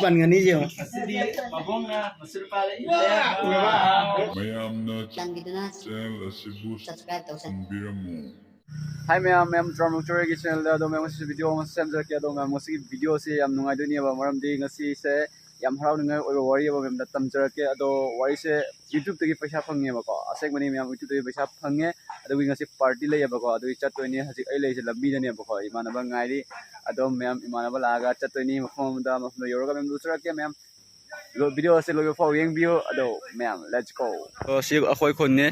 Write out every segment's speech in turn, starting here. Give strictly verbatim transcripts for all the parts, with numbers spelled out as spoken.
ꯄꯟꯒꯅꯤ ꯌꯦꯡꯉꯣ꯫ ꯉꯁꯤꯗꯤ ꯃꯕꯣꯛꯅ ꯃꯆꯨ ꯅꯨꯄꯥꯗ ꯏꯜꯂꯦ꯫ ꯃꯌꯥꯝꯅ ꯆꯥꯟꯕꯤꯗꯨꯅ channel ꯑꯁꯤꯕꯨ subscribe ꯇꯧꯁꯟ- ꯈꯪꯕꯤꯔꯝꯃꯨ꯫ Hi ꯃꯌꯥꯝ, ꯃꯌꯥꯝ ꯇ꯭ꯔꯥꯝ ꯂꯣꯛꯆꯔꯒꯤ channelꯗ ꯑꯗꯣ ꯃꯌꯥꯝ ꯉꯁꯤꯁꯨ video ꯑꯃ ꯁꯦꯝꯖꯔꯛꯀꯦ꯫ ꯑꯗꯣ ꯃꯌꯥꯝ ꯉꯁꯤꯒꯤ videoꯁꯦ ꯌꯥꯝ ꯅꯨꯡꯉꯥꯏꯗꯣꯏꯅꯦꯕ, ꯃꯔꯝꯗꯤ ꯉꯁꯤꯁꯦ ꯌꯥꯝ ꯍꯔꯥꯎꯅꯤꯡꯉꯥꯏ ꯑꯣꯏꯕ ꯋꯥꯔꯤ ꯑꯃ ꯃꯌꯥꯝꯗ ꯇꯝꯖꯔꯛꯀꯦ꯫ ꯑꯗꯣ ꯋꯥꯔꯤꯁꯦ YouTubeꯇꯒꯤ ꯄꯩꯁꯥ ꯐꯪꯉꯦꯕꯀꯣ, ꯑꯁꯦꯡꯕꯅꯤ ꯃꯌꯥꯝ, YouTubeꯇꯒꯤ ꯄꯩꯁꯥ ꯐꯪꯉꯦ꯫ ꯑꯗꯨꯒꯤ ꯉꯁꯤ party ꯂꯩꯌꯦꯕꯀꯣ, ꯑꯗꯨꯒꯤ ꯆꯠꯇꯣꯏꯅꯦ꯫ ꯍꯧꯖꯤꯛ ꯑꯩ ꯂꯩꯔꯤꯁꯦ ꯂꯝꯕꯤꯗꯅꯦꯕꯀꯣ, ꯏꯃꯥꯟꯅꯕ ꯉꯥꯏꯔꯤ꯫ ꯑꯗꯣ ꯃꯌꯥꯝ, ꯏꯃꯥꯟꯅꯕ ꯂꯥꯛꯑꯒ ꯆꯠꯇꯣꯏꯅꯤ, ꯃꯐꯝ ꯑꯃꯗ, ꯃꯐꯝꯗ ꯌꯧꯔꯒ ꯃꯌꯥꯝ ꯎꯠꯆꯔꯛꯀꯦ ꯃꯌꯥꯝ꯫ ꯂꯣ-, videoꯁꯦ ꯂꯣꯏꯕ ꯐꯥꯎ ꯌꯦꯡꯕꯤꯌꯨ꯫ ꯑꯗꯣ ꯃꯌꯥꯝ, let's go꯫ ꯑꯗꯣ ꯁꯤ ꯑꯩꯈꯣꯏ ꯈꯨꯟꯅꯤ꯫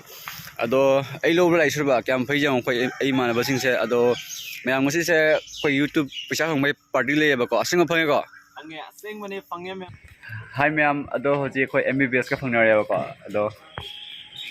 ꯑꯗꯣ ꯑꯩ ꯂꯧꯕ ꯂꯥꯛꯏꯁꯤꯕ ꯀꯌꯥꯝ ꯐꯩ ꯌꯦꯡꯉꯣ, ꯑꯩꯈꯣꯏ, ꯑꯩ ꯏꯃꯥꯟꯅꯕꯁꯤꯡꯁꯦ꯫ ꯑꯗꯣ ꯃꯌꯥꯝ, ꯉꯁꯤꯁꯦ ꯑꯩꯈꯣꯏ YouTube ꯄꯩꯁꯥ ꯐꯪꯕꯒꯤ party ꯂꯩꯌꯦꯕꯀꯣ꯫ ꯑꯁꯦꯡꯕ ꯐꯪꯉꯦꯀꯣ? ꯐꯪꯉꯦ, ꯑꯁꯦꯡꯕꯅꯦ, ꯐꯪꯉꯦ ꯃꯌꯥꯝ꯫ Hi ꯃꯌꯥꯝ, ꯑꯗꯣ ꯍꯧꯖꯤꯛ ꯑꯩꯈꯣꯏ MBBSꯀ ꯐꯪꯅꯔꯦꯕꯀꯣ꯫ ꯑꯗꯣ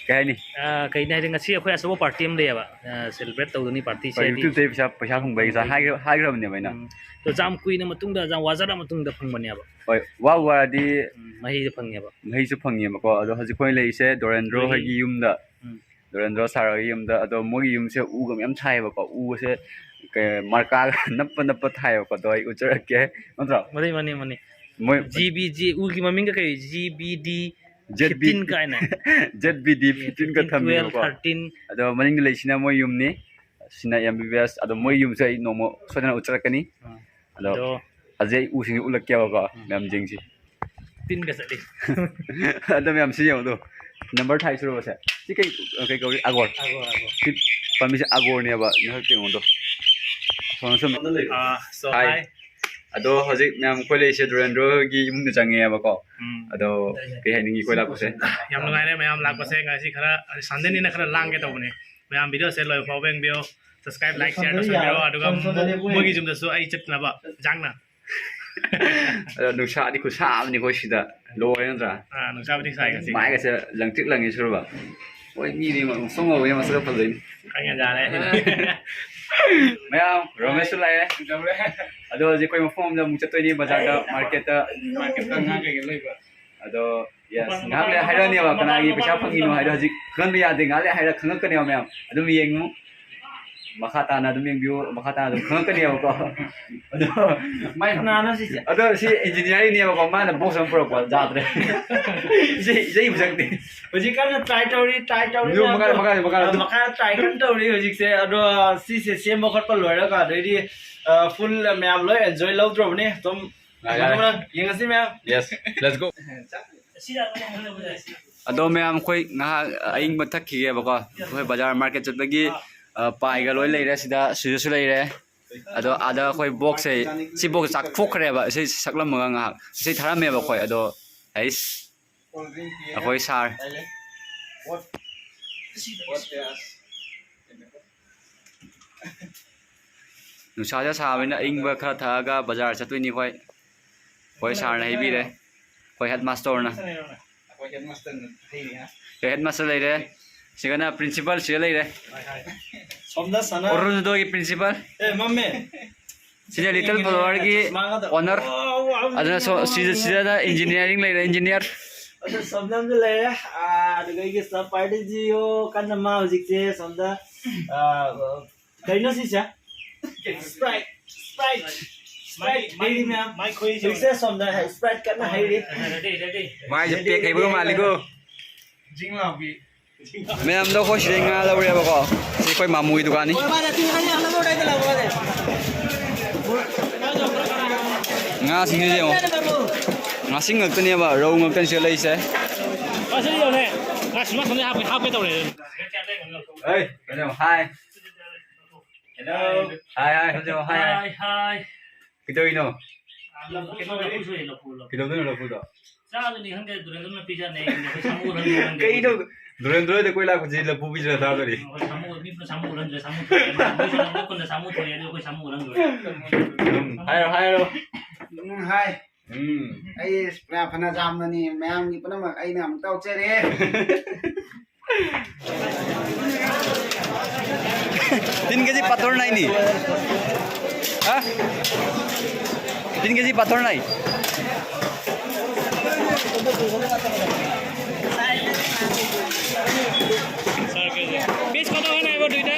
ꯀꯩ ꯍꯥꯏꯅꯤ? ꯑꯥ, ꯀꯩꯅꯤ ꯍꯥꯏꯗꯤ, ꯉꯁꯤ ꯑꯩꯈꯣꯏ ꯑꯆꯧꯕ party ꯑꯃ ꯂꯩꯌꯦꯕ, ꯑꯥ, celebrate ꯇꯧꯗꯣꯏꯅꯤ partyꯁꯦ ꯍꯣꯏ, ꯍꯥꯏꯗꯤ꯫ YouTubeꯇꯒꯤ ꯄꯩꯁꯥ, ꯄꯩꯁꯥ ꯐꯪꯕꯒꯤ ꯉꯁꯥꯏ ꯎꯝ꯫ ꯍꯥꯏꯈ꯭ꯔ-, ꯍꯥꯏꯈ꯭ꯔꯕꯅꯦꯕ ꯑꯩꯅ꯫ ꯎꯝ꯫ ꯑꯗꯣ ꯌꯥꯝ ꯀꯨꯏꯅ ꯃꯇꯨꯡꯗ, ꯌꯥꯝ ꯋꯥꯖꯔ ꯃꯇꯨꯡꯗ ꯐꯪꯕꯅꯦꯕ꯫ ꯍꯣꯏ, ꯋꯥ ꯋꯥꯔꯗꯤ ꯎꯝ, ꯃꯍꯩꯗꯣ ꯐꯪꯉꯦꯕ꯫ ꯃꯍꯩꯁꯨ ꯐꯪꯉꯦꯕꯀꯣ꯫ ꯑꯗꯣ ꯍꯧꯖꯤꯛ ꯑꯩꯈꯣꯏ ꯂꯩꯔꯤꯁꯦ ꯗꯣꯔꯦꯟꯗ꯭ꯔꯣ ꯃꯍꯩ ꯍꯣꯏꯒꯤ ꯌꯨꯝꯗ꯫ ꯎꯝ꯫ ꯗꯣꯔꯦꯟꯗ꯭ꯔꯣ sir ꯍꯣꯏꯒꯤ ꯌꯨꯝꯗ꯫ ꯑꯗꯣ ꯃꯣꯏꯒꯤ ꯌꯨꯝꯁꯦ ꯎꯒ ꯃꯌꯥꯝ ꯊꯥꯏꯌꯦꯕꯀꯣ꯫ ꯎꯒꯁꯦ ꯀꯩ, ꯃꯔꯀꯥꯒ ꯅꯞꯄ ꯅꯞꯄ ꯊꯥꯏꯌꯦꯕꯀꯣ꯫ ꯑꯗꯣ ꯑꯩ ꯎꯠꯆꯔꯛꯀꯦ꯫ ꯅꯠꯇ꯭ꯔꯣ? ꯃꯥꯅꯦ, ꯃꯥꯅꯦ, ꯃꯥꯅꯦ꯫ ꯃꯣꯏ GBG, ꯎꯒꯤ ꯃꯃꯤꯡꯒ ꯀꯩ? GBD ZB fifteen ꯀꯥꯏꯅ꯫ ZBD fifteen ꯀ fifteen, twelve, ꯊꯝꯃꯦꯕꯀꯣ꯫ Thirteen꯫ ꯑꯗꯣ ꯃꯅꯤꯡꯗ ꯂꯩꯁꯤꯅ ꯃꯣꯏ ꯌꯨꯝꯅꯤ꯫ ꯁꯤꯅ MBBS꯫ ꯑꯗꯣ ꯃꯣꯏ ꯌꯨꯝꯁꯦ ꯑꯩ ꯅꯣꯡꯃ ꯁꯣꯏꯗꯅ ꯎꯠꯆꯔꯛꯀꯅꯤ꯫ ꯑꯥ꯫ ꯑꯗꯣ ꯑꯗꯣ ꯍꯧꯖꯤꯛ ꯑꯩ ꯎꯁꯤꯡꯁꯦ ꯎꯠꯂꯛꯀꯦꯕꯀꯣ, ꯎꯝ꯫ ꯃꯌꯥꯝ ꯌꯦꯡꯁꯤ꯫ ꯇꯤꯟꯒ ꯆꯠꯂꯤ꯫ ꯑꯗꯣ ꯃꯌꯥꯝ ꯁꯤ ꯌꯦꯡꯉꯣ ꯑꯗꯣ꯫ Number ꯊꯥꯏ ꯁꯨꯔꯕꯁꯦ꯫ ꯁꯤ ꯀꯩ, ꯀꯩ ꯀꯧꯔꯤ? ꯑꯒꯣꯔ꯫ ꯑꯒꯣꯔ, ꯑꯒꯣꯔ꯫ ꯁꯤ ꯄꯥꯝꯕꯤꯁꯦ ꯑꯒꯣꯔꯅꯦꯕ꯫ ꯅꯍꯥꯛ ꯌꯦꯡꯉꯣ ꯑꯗꯣ꯫ ꯑꯁꯣꯝ, ꯑꯁꯣꯝ꯫ ꯑꯥ, so ꯍꯥꯏ꯫ Hi꯫ ꯑꯗꯣ ꯍꯧꯖꯤꯛ ꯃꯌꯥꯝ ꯑꯩꯈꯣꯏ ꯂꯩꯔꯤꯁꯦ ꯗꯨꯔꯦꯟꯗ꯭ꯔꯣꯒꯤ ꯏꯃꯨꯡꯗ ꯆꯪꯉꯦꯕꯀꯣ꯫ ꯎꯝ꯫ ꯑꯗꯣ ꯀꯩ ꯍꯥꯏꯅꯤꯡꯉꯤ ꯑꯩꯈꯣꯏ ꯂꯥꯛꯄꯁꯦ? ꯌꯥꯝ ꯅꯨꯡꯉꯥꯏꯔꯦ ꯃꯌꯥꯝ ꯂꯥꯛꯄꯁꯦ꯫ ꯉꯁꯤ ꯈꯔ Sundayꯅꯤꯅ ꯈꯔ ꯂꯥꯡꯒꯦ ꯇꯧꯕꯅꯦ꯫ ꯃꯌꯥꯝ videoꯁꯦ ꯂꯣꯏꯕ ꯐꯥꯎꯕ ꯌꯦꯡꯕꯤꯌꯣ꯫ Subscribe, like, share ꯇꯧꯁꯟꯕꯤꯔꯣ꯫ ꯑꯗꯨꯒ ꯃꯣꯏꯒꯤ ꯌꯨꯝꯗꯁꯨ ꯑꯩ ꯆꯠꯅꯕ ꯌꯥꯡꯅ꯫ ꯑꯗꯣ ꯅꯨꯡꯁꯥꯗꯤ ꯈꯨꯠꯁꯥ ꯑꯃꯅꯤꯀꯣ ꯁꯤꯗ꯫ ꯂꯣꯏꯔꯦ ꯅꯠꯇ꯭ꯔꯥ? ꯑꯥ, ꯅꯨꯡꯁꯥꯕꯨꯗꯤ ꯁꯥꯏ ꯉꯁꯤ꯫ ꯃꯥꯏꯒꯁꯦ ꯂꯪꯇ꯭ꯔꯤꯛ ꯂꯪꯉꯤ ꯁꯨꯔꯕ꯫ ꯍꯣꯏ, ꯃꯤꯗꯤ ꯉꯧꯁꯣꯛ ꯉꯧꯋꯦ, ꯃꯁꯛ ꯐꯖꯩꯅꯤ꯫ ꯈꯪꯉꯦ, ꯌꯥꯔꯦ꯫ ꯃꯌꯥꯝ, ꯔꯣꯃꯦꯁꯁꯨ ꯂꯥꯛꯑꯦ꯫ ꯑꯗꯣ ꯍꯧꯖꯤꯛ ꯑꯩꯈꯣꯏ ꯃꯐꯝ ꯑꯃꯗ ꯑꯃꯨꯛ ꯆꯠꯇꯣꯏꯅꯤ, ꯕꯖꯥꯔꯗ, marketꯇ꯫ Marketꯇ ꯉꯥ ꯀꯩꯀꯩ ꯂꯩꯕ꯫ ꯑꯗꯣ, yes, ꯉꯥꯏꯍꯥꯛ ꯂꯩꯔ ꯍꯥꯏꯔꯛꯑꯅꯦꯕ ꯀꯅꯥꯒꯤ ꯄꯩꯁꯥ ꯐꯪꯉꯤꯅꯣ ꯍꯥꯏꯗꯣ꯫ ꯍꯧꯖꯤꯛ ꯈꯪꯍꯟꯕ ꯌꯥꯗꯦ, ꯉꯥꯏꯍꯥꯛ ꯂꯩꯔ ꯍꯥꯏꯔ ꯈꯪꯉꯛꯀꯅꯦꯕ ꯃꯌꯥꯝ꯫ ꯑꯗꯨꯝ ꯌꯦꯡꯉꯨ꯫ ꯃꯈꯥ ꯇꯥꯅ ꯑꯗꯨꯝ ꯌꯦꯡꯕꯤꯌꯨ, ꯃꯈꯥ ꯇꯥꯅ ꯑꯗꯨꯝ ꯈꯪꯉꯛꯀꯅꯦꯕꯀꯣ꯫ ꯑꯗꯣ ꯃꯥꯏ ꯀꯅꯥꯅꯣ ꯁꯤꯁꯦ? ꯑꯗꯣ ꯁꯤ ꯏꯟꯖꯤꯅꯤꯌꯥꯔꯤꯡꯅꯦꯕꯀꯣ, ꯃꯥꯅ ꯕꯣꯛꯁ ꯑꯃ ꯄꯨꯔꯛꯄ ꯌꯥꯗ꯭ꯔꯦ꯫ ꯏꯁꯩ, ꯏꯁꯩ ꯄꯨꯁꯛꯇꯦ꯫ ꯍꯧꯖꯤꯛ ꯀꯟꯅ ꯇ꯭ꯔꯥꯏ ꯇꯧꯔꯤ, ꯇ꯭ꯔꯥꯏ ꯇꯧꯔꯤ, ꯌꯨꯝ ꯃꯈꯥ, ꯃꯈꯥ, ꯃꯈꯥ, ꯑ, ꯃꯈꯥ ꯇ꯭ꯔꯥꯏ ꯀꯟꯅ ꯇꯧꯔꯤ ꯍꯧꯖꯤꯛꯁꯦ꯫ ꯑꯗꯣ ꯁꯤꯁꯦ ꯁꯦꯝꯕ ꯈꯣꯠꯄ ꯂꯣꯏꯔꯒ ꯑꯗꯩꯗꯤ, ꯑ, ꯐꯨꯜ ꯃꯌꯥꯝ ꯂꯣꯏ ꯑꯦꯟꯖꯣꯏ ꯂꯧꯗ꯭ꯔꯣꯕꯅꯦ꯫ ꯑꯗꯨꯝ ꯌꯥꯔꯦ, ꯌꯥꯔꯦ꯫ ꯌꯦꯡꯉꯁꯤ ꯃꯌꯥꯝ꯫ Yes, let's go. ꯑꯗꯣ ꯃꯌꯥꯝ, ꯑꯩꯈꯣꯏ ꯉꯥꯏꯍꯥꯛ ꯑꯏꯪꯕ ꯊꯛꯈꯤꯒꯦꯕꯀꯣ꯫ ꯑꯩꯈꯣꯏ ꯕꯖꯥꯔ ꯃꯥꯔꯀꯦꯠ ꯆꯠꯄꯒꯤ, ꯑ, ꯄꯥꯏꯒ ꯂꯣꯏ ꯂꯩꯔꯦ ꯁꯤꯗ, ꯁꯤꯗꯁꯨ ꯂꯩꯔꯦ꯫ ꯑꯗꯣ ꯑꯥꯗ ꯑꯩꯈꯣꯏ ꯕꯣꯛꯁꯁꯦ, ꯁꯤ ꯕꯣꯛꯁ ꯆꯥꯛꯊꯣꯛꯈ꯭ꯔꯦꯕ꯫ ꯏꯁꯩ ꯁꯛꯂꯝꯃꯒ ꯉꯥꯏꯍꯥꯛ ꯏꯁꯩ ꯊꯥꯔꯝꯃꯦꯕ ꯑꯩꯈꯣꯏ꯫ ꯑꯗꯣ ꯑꯩꯁ, ꯑꯩꯈꯣꯏ ꯁꯥꯔ꯫ ꯅꯨꯡꯁꯥꯁꯦ ꯁꯥꯕꯅꯤꯅ ꯑꯏꯪꯕ ꯈꯔ ꯊꯛꯑꯒ ꯕꯖꯥꯔ ꯆꯠꯇꯣꯏꯅꯤ ꯑꯩꯈꯣꯏ꯫ ꯑꯩꯈꯣꯏ ꯁꯥꯔꯅ ꯍꯩꯕꯤꯔꯦ꯫ ꯑꯩꯈꯣꯏ ꯍꯦꯠ ꯃꯥꯁꯇꯔꯅ꯫ ꯑꯩꯈꯣꯏ ꯍꯦꯠ ꯃꯥꯁꯇꯔꯅ ꯍꯩꯔꯦ꯫ ꯑꯩꯈꯣꯏ ꯍꯦꯠ ꯃꯥꯁꯇꯔ ꯂꯩꯔꯦ꯫ ꯁꯤꯒꯅ ꯄ꯭ꯔꯤꯟꯁꯤꯄꯥꯜ ꯁꯤꯗ ꯂꯩꯔꯦ꯫ ꯁꯣꯝꯗ ꯁꯅꯥ꯫ ꯑꯣꯔꯨꯅꯣꯗꯣꯏꯒꯤ ꯄ꯭ꯔꯤꯟꯁꯤꯄꯥꯜ꯫ ꯑꯦ, ꯃꯝꯃꯦ꯫ ꯁꯤꯅ ꯂꯤꯇꯜ ꯐ꯭ꯂꯥꯋꯔꯒꯤ ꯆꯁꯃꯥꯒꯗꯣ꯫ ꯑꯣꯅꯔ꯫ ꯋꯥꯎ, ꯋꯥꯎ, ꯑꯗꯨꯅ ꯁꯣ-, ꯋꯥꯎ, ꯁꯤꯗ, ꯋꯥꯎ꯫ ꯁꯤꯗꯅ ꯏꯟꯖꯤꯅꯤꯌꯥꯔꯤꯡ ꯂꯩꯔꯦ, ꯏꯟꯖꯤꯅꯤꯌꯥꯔ꯫ ꯑꯗꯨ ꯁꯣꯝꯗ ꯑꯃꯁꯨ ꯂꯩꯔꯦ꯫ ꯑꯥ, ꯑꯗꯨꯒ ꯑꯩꯒꯤ ꯁꯕ ꯄꯥꯔꯇꯤꯁꯤꯌꯣ ꯀꯟꯅ ꯃꯥ ꯍꯧꯖꯤꯛꯁꯦ ꯁꯣꯝꯗ, ꯑꯥ, ꯀꯩꯅꯣ ꯁꯤꯁꯦ? ꯁ꯭ꯄ꯭ꯔꯥꯏꯠ, ꯁ꯭ꯄ꯭ꯔꯥꯏꯠ, ꯁ꯭ꯄ꯭ꯔꯥꯏꯠ ꯃꯥꯏ, ꯍꯩꯔꯤ ꯃꯌꯥꯝ꯫ ꯃꯥꯏ ꯈꯣꯏꯔꯤ ꯍꯧꯖꯤꯛꯁꯦ ꯁꯣꯝꯗ ꯁ꯭ꯄ꯭ꯔꯥꯏꯠ ꯀꯟꯅ ꯍꯩꯔꯤ꯫ Ready, ready. ꯃꯥꯏꯁꯦ ꯄꯦꯛ ꯍꯩꯕꯒ ꯃꯥꯜꯂꯤꯀꯣ꯫ ꯖꯤꯡ ꯂꯥꯎꯕꯤ꯫ ꯃꯌꯥꯝꯗꯣ ꯑꯩꯈꯣꯏ ꯁꯤꯗꯩ ꯉꯥ ꯂꯧꯔꯦꯕꯀꯣ꯫ ꯁꯤ ꯑꯩꯈꯣꯏ ꯃꯥꯃꯨꯒꯤ ꯗꯨꯀꯥꯟꯅꯤ꯫ ꯉꯥꯁꯤꯡꯁꯤ ꯌꯦꯡꯉꯣ꯫ ꯉꯥꯁꯤꯡ ꯉꯥꯛꯇꯅꯦꯕ, ꯔꯧ ꯉꯥꯛꯇꯅꯤ ꯁꯤꯗ ꯂꯩꯁꯦ꯫ ꯑꯁꯤꯗ ꯌꯦꯡꯉꯣꯅꯦ꯫ ꯉꯥ ꯁꯤꯃ ꯁꯣꯝꯗ ꯍꯥꯞꯀꯦ, ꯍꯥꯞꯀꯦ ꯇꯧꯔꯦ꯫ ꯍꯥꯏ, ꯍꯥꯏ꯫ ꯍꯦꯜꯂꯣ꯫ ꯍꯥꯏ, ꯍꯥꯏ, ꯍꯧꯖꯤꯛ ꯍꯥꯏ, ꯍꯥꯏ꯫ ꯍꯥꯏ, ꯍꯥꯏ꯫ ꯀꯩꯗꯧꯔꯤꯅꯣ? ꯂꯐꯨ ꯁꯣꯏꯔꯦ, ꯂꯐꯨ, ꯂꯐꯨ꯫ ꯀꯩꯗꯧꯗꯣꯏꯅꯣ ꯂꯐꯨꯗꯣ? ꯆꯥꯗꯣꯏꯅꯤ ꯈꯪꯗꯦ, ꯗꯨꯔꯦꯟꯗꯨꯅ ꯄꯤꯖꯅꯤ ꯈꯪꯗꯦ, ꯑꯩꯈꯣꯏ ꯁꯥꯃꯨ ꯍꯨꯔꯥꯟꯕ ꯈꯪꯗꯦ꯫ ꯀꯩꯅꯣ? ꯗꯨꯔꯦꯟ, ꯗꯨꯔꯦꯟꯗ ꯀꯣꯏ ꯂꯥꯛꯄꯁꯤ ꯂꯐꯨ ꯄꯤꯖꯔ ꯊꯥꯗꯣꯔꯤ꯫ ꯑꯩꯈꯣꯏ ꯁꯥꯃꯨ, ꯃꯤ ꯁꯥꯃꯨ ꯍꯨꯔꯥꯟꯗ꯭ꯔꯦ, ꯁꯥꯃꯨ ꯊꯣꯛꯑꯦ꯫ ꯃꯣꯏ ꯁꯣꯝꯗ ꯈꯨꯟꯗ ꯁꯥꯃꯨ ꯊꯣꯛꯑꯦ, ꯑꯗꯨ ꯑꯩꯈꯣꯏ ꯁꯥꯃꯨ ꯍꯨꯔꯥꯟꯗ꯭ꯔꯦ꯫ ꯎꯝ, ꯍꯥꯏꯔꯣ, ꯍꯥꯏꯔꯣ꯫ ꯎꯝ, ꯍꯥꯏ꯫ ꯎꯝ꯫ ꯑꯩ ꯐꯅ, ꯐꯅ ꯌꯥꯝꯅꯅꯤ, ꯃꯌꯥꯝꯒꯤ ꯄꯨꯝꯅꯃꯛ ꯑꯩꯅ ꯑꯃꯨꯛ ꯇꯧꯖꯔꯦ꯫ तीन केजी पाथर नाइ नि? हाँ? तीन केजी पाथर नाइ? পিচ কত হয় না এবার দুইটা?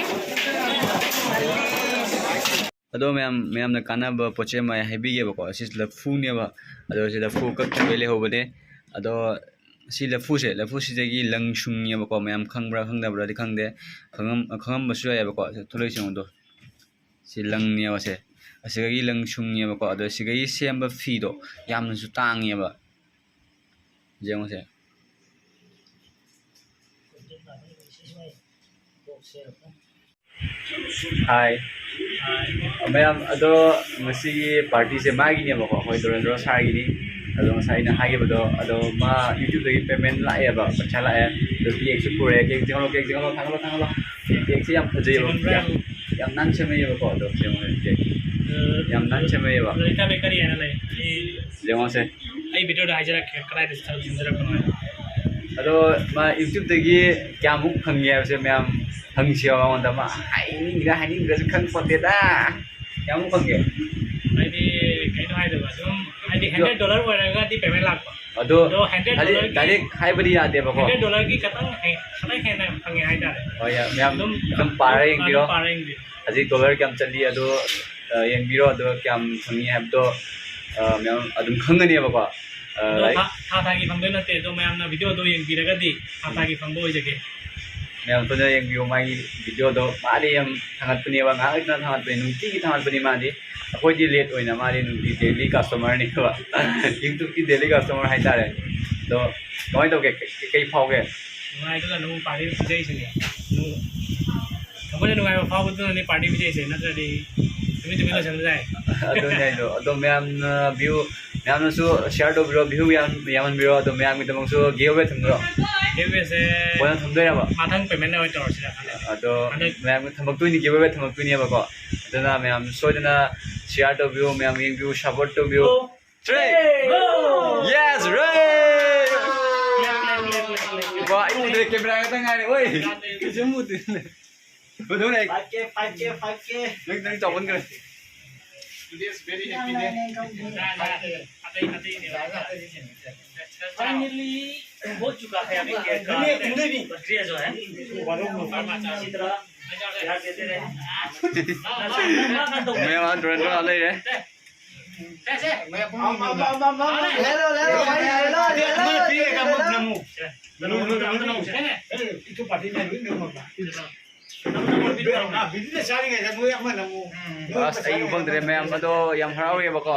ꯑꯗꯣ ꯃꯌꯥꯝ, ꯃꯌꯥꯝꯅ ꯀꯥꯟꯅꯕ ꯄꯣꯠ ꯆꯩ ꯑꯃ ꯍꯥꯏꯕꯤꯒꯦꯕꯀꯣ꯫ ꯁꯤ ꯂꯐꯨꯅꯦꯕ꯫ ꯑꯗꯣ ꯁꯤ ꯂꯐꯨ ꯀꯛꯈꯤꯕꯩ ꯂꯩꯍꯧꯕꯅꯦ꯫ ꯑꯗꯣ ꯁꯤ ꯂꯐꯨꯁꯦ, ꯂꯐꯨꯁꯤꯗꯒꯤ ꯂꯪ ꯁꯨꯡꯉꯦꯕꯀꯣ꯫ ꯃꯌꯥꯝ ꯈꯪꯕ꯭ꯔꯥ ꯈꯪꯗꯕ꯭ꯔꯥꯗꯤ ꯈꯪꯗꯦ꯫ ꯈꯪꯉꯝ-, ꯈꯪꯉꯝꯕꯁꯨ ꯌꯥꯏꯑꯕꯀꯣ꯫ ꯊꯣꯛꯂꯛꯏꯁꯦ ꯌꯦꯡꯉꯨꯗꯣ꯫ ꯁꯤ ꯂꯪꯅꯦꯕ ꯁꯦ꯫ ꯑꯁꯤꯗꯒꯤ ꯂꯪ ꯁꯨꯡꯉꯦꯕꯀꯣ꯫ ꯑꯗꯣ ꯁꯤꯗꯒꯤ ꯁꯦꯝꯕ ꯐꯤꯗꯣ ꯌꯥꯝꯅꯁꯨ ꯇꯥꯡꯉꯦꯕ꯫ ꯌꯦꯡꯉꯨꯁꯦ꯫ ꯍꯥꯏ꯫ ꯃꯌꯥꯝ, ꯑꯗꯣ ꯉꯁꯤꯒꯤ ꯄꯥꯔꯇꯤꯁꯦ ꯃꯥꯒꯤꯅꯦꯕꯀꯣ, ꯑꯩꯈꯣꯏ ꯗꯣꯔꯦꯟꯗ꯭ꯔꯣ ꯁꯥꯔꯒꯤꯅꯤ꯫ ꯑꯗꯣ ꯉꯁꯥꯏ ꯑꯩꯅ ꯍꯥꯏꯈꯤꯕꯗꯣ, ꯑꯗꯣ ꯃꯥ YouTube-ꯇꯒꯤ payment ꯂꯥꯛꯑꯦꯕ, ꯄꯩꯁꯥ ꯂꯥꯛꯑꯦ꯫ ꯑꯗꯣ cake-ꯁꯨ ꯄꯨꯔꯛꯑꯦ, cake ꯆꯤꯡꯍꯜꯂꯣ, cake ꯆꯤꯡꯍꯜꯂꯣ, ꯊꯥꯡꯒꯠꯂꯣ, ꯊꯥꯡꯒꯠꯂꯣ꯫ Cake-ꯁꯦ ꯌꯥꯝ ꯐꯖꯩꯌꯦꯕ, ꯌꯥꯝ, ꯌꯥꯝ ꯅꯥꯟꯅ ꯁꯦꯝꯃꯛꯑꯦꯕꯀꯣ꯫ ꯑꯗꯣ ꯌꯦꯡꯉꯣ cake꯫ ꯌꯥꯝ ꯅꯥꯟꯅ ꯁꯦꯝꯃꯛꯑꯦꯕ꯫ ꯂꯣꯂꯤꯇꯥ ꯕꯦꯀꯔꯤ ꯍꯥꯏꯅ ꯂꯩ꯫ ꯑꯩ ꯌꯦꯡꯉꯣꯁꯦ꯫ ꯑꯩ video-ꯗ ꯍꯥꯏꯖꯔꯛꯀꯦ, ꯀꯗꯥꯏꯗ ꯁꯦꯝꯖꯔꯛꯄꯅꯣ ꯍꯥꯏꯗꯣ꯫ ꯑꯗꯣ ꯃꯥ YouTube-ꯇꯒꯤ ꯀꯌꯥꯃꯨꯛ ꯐꯪꯒꯦ ꯍꯥꯏꯕꯁꯦ ꯃꯌꯥꯝ ꯍꯪꯁꯦꯕ ꯃꯉꯣꯟꯗ꯫ ꯃꯥ ꯍꯥꯏꯅꯤꯡꯉꯤꯔꯥ ꯍꯥꯏꯅꯤꯡꯗ꯭ꯔꯁꯨ ꯈꯪꯄꯣꯟꯇꯦꯗ꯫ ꯀꯌꯥꯃꯨꯛ ꯐꯪꯒꯦ? ꯍꯥꯏꯗꯤ, ꯀꯩꯅꯣ ꯍꯥꯏꯗꯣꯏꯕ, ꯑꯗꯨꯝ, ꯍꯥꯏꯗꯤ, ꯑꯗꯣ hundred dollar ꯑꯣꯏꯔꯒꯗꯤ payment ꯂꯥꯛꯄ꯫ ꯑꯗꯣ ꯑꯗꯣ hundred ꯍꯥꯏꯗꯤ, dollar-ꯒꯤ, direct ꯍꯥꯏꯕꯗꯤ ꯌꯥꯗꯦꯕꯀꯣ꯫ Hundred dollar-ꯒꯤ ꯈꯇꯪ ꯍꯦ-, ꯈꯇꯪ ꯍꯦꯟꯅ ꯐꯪꯉꯦ ꯍꯥꯏꯇꯥꯔꯦ꯫ ꯍꯣꯏ, ꯌꯥ-, ꯃꯌꯥꯝ ꯑꯗꯨꯝ, ꯑꯗꯨꯝ ꯄꯥꯔ ꯑꯗꯨꯝ ꯌꯦꯡꯕꯤꯔꯣ꯫ ꯄꯥꯔ ꯌꯦꯡꯕꯤꯔꯣ꯫ ꯍꯧꯖꯤꯛ dollar ꯀꯌꯥꯝ ꯆꯠꯂꯤ ꯑꯗꯣ, ꯑ, ꯌꯦꯡꯕꯤꯔꯣ꯫ ꯑꯗꯣ ꯀꯌꯥꯝ ꯐꯪꯉꯤ ꯍꯥꯏꯕꯗꯣ, ꯑ, ꯃꯌꯥꯝ ꯑꯗꯨꯝ ꯈꯪꯒꯅꯦꯕꯀꯣ꯫ ꯑ, ꯑꯗꯣ ꯂꯥꯏꯛ ꯊꯥ, ꯊꯥ ꯊꯥꯒꯤ ꯐꯪꯗꯣꯏ ꯅꯠꯇꯦ, ꯑꯗꯣ ꯃꯌꯥꯝꯅ video-ꯗꯣ ꯌꯦꯡꯕꯤꯔꯒꯗꯤ ꯊꯥ ꯊꯥꯒꯤ ꯐꯪꯕ ꯑꯣꯏꯖꯒꯦ꯫ ꯃꯌꯥꯝ ꯄꯨꯟꯅ ꯌꯦꯡꯕꯤꯌꯨ꯫ ꯃꯥꯒꯤ video-ꯗꯣ ꯃꯥꯗꯤ ꯌꯥꯝ ꯊꯥꯒꯠꯄꯅꯦꯕ, ꯉꯥꯏꯍꯥꯛ ꯂꯩꯇꯅ ꯊꯥꯒꯠꯄꯅꯦ, ꯅꯨꯡꯇꯤꯒꯤ ꯊꯥꯒꯠꯄꯅꯦ ꯃꯥꯗꯤ꯫ ꯑꯩꯈꯣꯏꯗꯤ late ꯑꯣꯏꯅ, ꯃꯥꯗꯤ ꯅꯨꯡꯇꯤ daily customer-ꯅꯦꯕ꯫ YouTube-ꯀꯤ daily customer ꯍꯥꯏꯇꯥꯔꯦ꯫ ꯑꯗꯣ ꯀꯃꯥꯏꯅ ꯇꯧꯒꯦ? ꯀꯩ, ꯀꯩ ꯐꯥꯎꯒꯦ? ꯅꯨꯡꯉꯥꯏꯗꯨꯅ ꯅꯪꯕꯨ party ꯄꯤꯖꯩꯁꯤꯅꯦ꯫ ꯅꯪ-, ꯊꯃꯣꯏꯗ ꯅꯨꯡꯉꯥꯏꯕ ꯐꯥꯎꯕꯗꯨꯅꯅꯦ party ꯄꯤꯖꯩꯁꯦ, ꯅꯠꯇ꯭ꯔꯗꯤ ꯇꯨꯃꯤꯟ ꯇꯨꯃꯤꯟ ꯂꯣꯏꯁꯟꯕ ꯌꯥꯏ꯫ ꯑꯗꯨꯅꯦ ꯍꯥꯏꯗꯣ꯫ ꯑꯗꯣ ꯃꯌꯥꯝꯅ view, ꯃꯌꯥꯝꯅꯁꯨ share ꯇꯧꯕꯤꯔꯣ, view ꯌꯥꯝ, ꯌꯥꯝꯍꯟꯕꯤꯔꯣ꯫ ꯑꯗꯣ ꯃꯌꯥꯝꯒꯤꯗꯃꯛꯁꯨ giveaway ꯊꯝꯗ꯭ꯔꯣ? Giveaway-ꯁꯦ ꯀꯣꯟꯅ ꯊꯝꯗꯣꯏꯔꯕ? ꯃꯊꯪ payment ꯑꯣꯏꯅ ꯇꯧꯔꯁꯤꯔ ꯈꯜꯂꯦ꯫ ꯑꯗꯣ ꯍꯟꯗꯛ ꯃꯌꯥꯝꯒꯤ ꯊꯝꯃꯛꯇꯣꯏꯅꯤ, giveaway ꯊꯝꯃꯛꯇꯣꯏꯅꯦꯕꯀꯣ꯫ ꯑꯗꯨꯅ ꯃꯌꯥꯝ ꯁꯣꯏꯗꯅ share ꯇꯧꯕꯤꯌꯨ, ꯃꯌꯥꯝ ꯌꯦꯡꯕꯤꯌꯨ, support ꯇꯧꯕꯤꯌꯨ꯫ Three. Go! Yes, ray! Clap, clap, clap, clap, clap, clap. ꯋꯥ, ꯑꯩ ꯎꯗ꯭ꯔꯦ, camera ꯈꯛꯇ ꯉꯥꯏꯔꯦ, ꯑꯣꯏ꯫ ꯀꯩꯁꯨꯝ ꯎꯗꯦ꯫ ꯎꯗꯧꯔꯦ꯫ Five K, five K, five K. ꯅꯪ, ꯅꯪ ꯆꯥꯎꯃꯟꯈ꯭ꯔꯦ꯫ Today is very happy day. ꯑꯇꯩ, ꯑꯇꯩꯅꯦ꯫ Finally, हो चुका है अभी cake का प्रक्रिया जो है। इसी तरह ꯃꯌꯥꯝ ꯗꯨꯔꯦꯟꯗ꯭ꯔꯣ ꯂꯩꯔꯦ꯫ ꯑꯁ, ꯑꯩ ꯎ ꯐꯪꯗ꯭ꯔꯦ ꯃꯌꯥꯝ, ꯑꯗꯣ ꯌꯥꯝ ꯍꯔꯥꯎꯋꯦꯕꯀꯣ꯫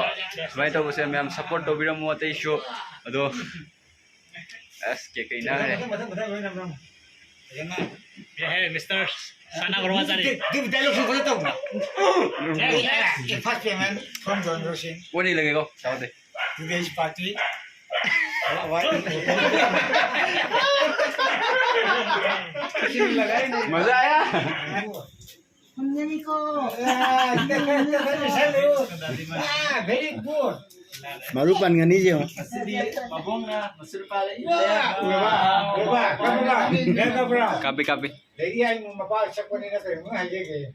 ꯁꯨꯃꯥꯏꯅ ꯇꯧꯕꯁꯦ ꯃꯌꯥꯝ support ꯇꯧꯕꯤꯔꯝꯃꯣ ꯑꯇꯩꯁꯨ꯫ ꯑꯗꯣ ꯑꯁ, ꯀꯦꯛ ꯀꯩ ꯅꯥꯈ꯭ꯔꯦ꯫ ꯃꯊꯪ, ꯃꯊꯪ, ꯃꯊꯪ, ꯃꯊꯪ꯫ ꯐꯖꯅ꯫ ꯑꯦ, ꯃꯤꯁꯇꯔ ꯁꯅꯥ ꯒꯣꯔꯋꯥ ꯆꯥꯔꯤ꯫ Give dialogue ꯁꯨ ꯐꯖꯅ ꯇꯧꯕ꯭ꯔꯥ? Next, next. First payment from John Roshin. ꯀꯣꯟꯅ ꯏꯜꯂꯒꯦꯀꯣ, ꯆꯥꯎꯗꯦ꯫ Today's party. ꯃꯖꯥ ꯑꯥꯌꯥ꯫ ꯐꯝꯖꯅꯤꯀꯣ꯫ Very good. ꯃꯔꯨ ꯄꯟꯒꯅꯤ ꯌꯦꯡꯉꯣ꯫ ꯉꯁꯤꯗꯤ ꯃꯕꯣꯛꯅ ꯃꯆꯨ ꯅꯨꯄꯥꯗ ꯏꯜꯂꯦ꯫ ꯎꯔꯕ? ꯎꯔꯕ? ꯀꯞꯄꯕ? ꯀꯞꯄꯕ? ꯀꯥꯞꯄꯤ, ꯀꯥꯞꯄꯤ꯫ ꯂꯩꯔꯤ ꯍꯥꯏ ꯃꯄꯥ ꯁꯛꯄꯅꯤꯅ ꯀꯔꯤꯒꯨꯝꯕ ꯍꯥꯏꯖꯒꯦ꯫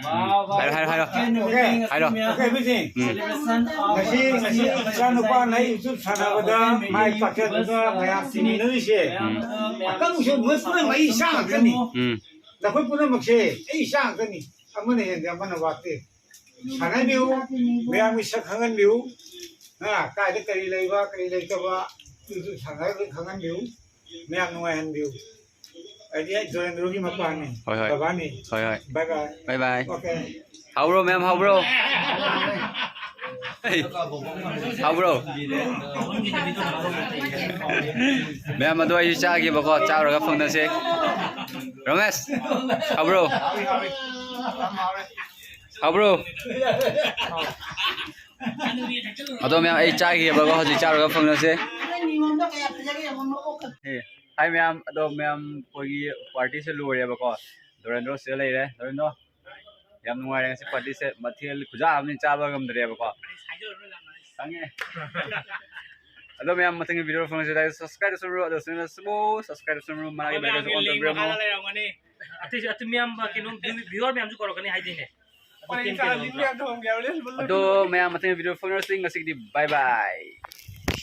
ꯍꯥꯏꯔꯣ, ꯍꯥꯏꯔꯣ, ꯍꯥꯏꯔꯣ꯫ Okay. ꯍꯥꯏꯔꯣ꯫ Okay, everything. ꯎꯝ꯫ ꯉꯁꯤ, ꯉꯁꯤ ꯏꯆꯥꯅꯨꯄꯥꯅ ꯑꯩ ꯎꯆꯨ ꯁꯥꯟꯅꯕꯗ ꯃꯥꯏ ꯄꯥꯛꯆꯗꯨꯅ ꯃꯌꯥꯝ ꯇꯤꯟꯃꯤꯟꯅꯔꯤꯁꯦ꯫ ꯎꯝ꯫ ꯑꯀꯪꯁꯨ ꯃꯣꯏ ꯄꯨꯝꯅꯃꯛ ꯑꯩ ꯏꯆꯥ ꯉꯥꯛꯇꯅꯤ꯫ ꯎꯝ꯫ ꯅꯈꯣꯏ ꯄꯨꯝꯅꯃꯛꯁꯦ ꯑꯩ ꯏꯆꯥ ꯉꯥꯛꯇꯅꯤ꯫ ꯑꯃꯅ ꯍꯦꯟꯗꯦ, ꯑꯃꯅ ꯋꯥꯠꯇꯦ꯫ ꯁꯥꯟꯅꯕꯤꯌꯨ, ꯃꯌꯥꯝꯒꯤ ꯁꯛ ꯈꯪꯍꯟꯕꯤꯌꯨ꯫ ꯑ, ꯀꯥꯏꯗ ꯀꯔꯤ ꯂꯩꯕ, ꯀꯔꯤ ꯂꯩꯇꯕ, ꯑꯗꯨꯁꯨ ꯁꯥꯟꯅꯔꯒ ꯈꯪꯍꯟꯕꯤꯌꯨ꯫ ꯃꯌꯥꯝ ꯅꯨꯡꯉꯥꯏꯍꯟꯕꯤꯌꯨ꯫ ꯑꯩꯗꯤ ꯖꯣꯔꯦꯟꯗ꯭ꯔꯣꯒꯤ ꯃꯄꯥꯅꯤ, ꯍꯣꯏ, ꯍꯣꯏ꯫ ꯕꯕꯥꯅꯤ꯫ ꯍꯣꯏ, ꯍꯣꯏ꯫ Bye bye꯫ Bye bye꯫ Okay꯫ ꯍꯥꯎꯕ꯭ꯔꯣ, ꯃꯌꯥꯝ, ꯍꯥꯎꯕ꯭ꯔꯣ? ꯑꯩ, ꯍꯥꯎꯕ꯭ꯔꯣ? ꯃꯌꯥꯝ, ꯑꯗꯣ ꯑꯩꯁꯨ ꯆꯥꯒꯦꯕꯀꯣ, ꯆꯥꯔꯨꯔꯒ ꯐꯪꯅꯁꯦ꯫ ꯔꯣꯃꯦꯁ, ꯍꯥꯎꯕ꯭ꯔꯣ? ꯍꯥꯎꯕ꯭ꯔꯣ? ꯑꯗꯣ ꯃꯌꯥꯝ, ꯑꯩ ꯆꯥꯈꯤꯑꯕꯀꯣ, ꯍꯧꯖꯤꯛ ꯆꯥꯔꯨꯔꯒ ꯐꯪꯅꯁꯦ꯫ ꯑꯦ, ꯍꯥꯏ ꯃꯌꯥꯝ, ꯑꯗꯣ ꯃꯌꯥꯝ, ꯑꯩꯈꯣꯏꯒꯤ party ꯁꯦ ꯂꯣꯏꯔꯦꯕꯀꯣ, ꯗꯣꯔꯦꯟꯗ꯭ꯔꯣ ꯁꯤꯗ ꯂꯩꯔꯦ꯫ ꯗꯣꯔꯦꯟꯗ꯭ꯔꯣ, ꯌꯥꯝ ꯅꯨꯡꯉꯥꯏꯔꯦ ꯉꯁꯤ party ꯁꯦ, ꯃꯊꯦꯜ ꯈꯨꯌꯥꯝ ꯑꯃꯅꯤ ꯆꯥꯕ ꯉꯝꯗ꯭ꯔꯦꯕꯀꯣ, ꯈꯪꯉꯦ꯫ ꯑꯗꯣ ꯃꯌꯥꯝ, ꯃꯊꯪꯒꯤ video ꯐꯪꯉꯁꯤ꯫ Subscribe ꯇꯧꯁꯟꯕꯤꯔꯣ, ꯑꯗꯣ channel ꯁꯤꯕꯨ subscribe ꯇꯧꯁꯟꯕꯤꯔꯣ, ꯃꯅꯥꯛꯀꯤ bell icon ꯁꯤꯕꯨ on ꯇꯧꯕꯤꯔꯝꯃꯣ꯫ ꯃꯈꯥꯗ ꯂꯩꯔꯝꯒꯅꯤ꯫ ꯑꯇꯩꯁꯨ, ꯑꯇꯩ ꯃꯌꯥꯝ ꯀꯩꯅꯣ viewer ꯃꯌꯥꯝꯁꯨ ꯀꯧꯔꯛꯀꯅꯤ ꯍꯥꯏꯗꯣꯏꯅꯦ꯫ ꯑꯗꯣ ꯃꯌꯥꯝ, ꯃꯊꯪꯒꯤ video ꯐꯪꯅꯔꯁꯤ꯫ ꯉꯁꯤꯒꯤꯗꯤ bye bye꯫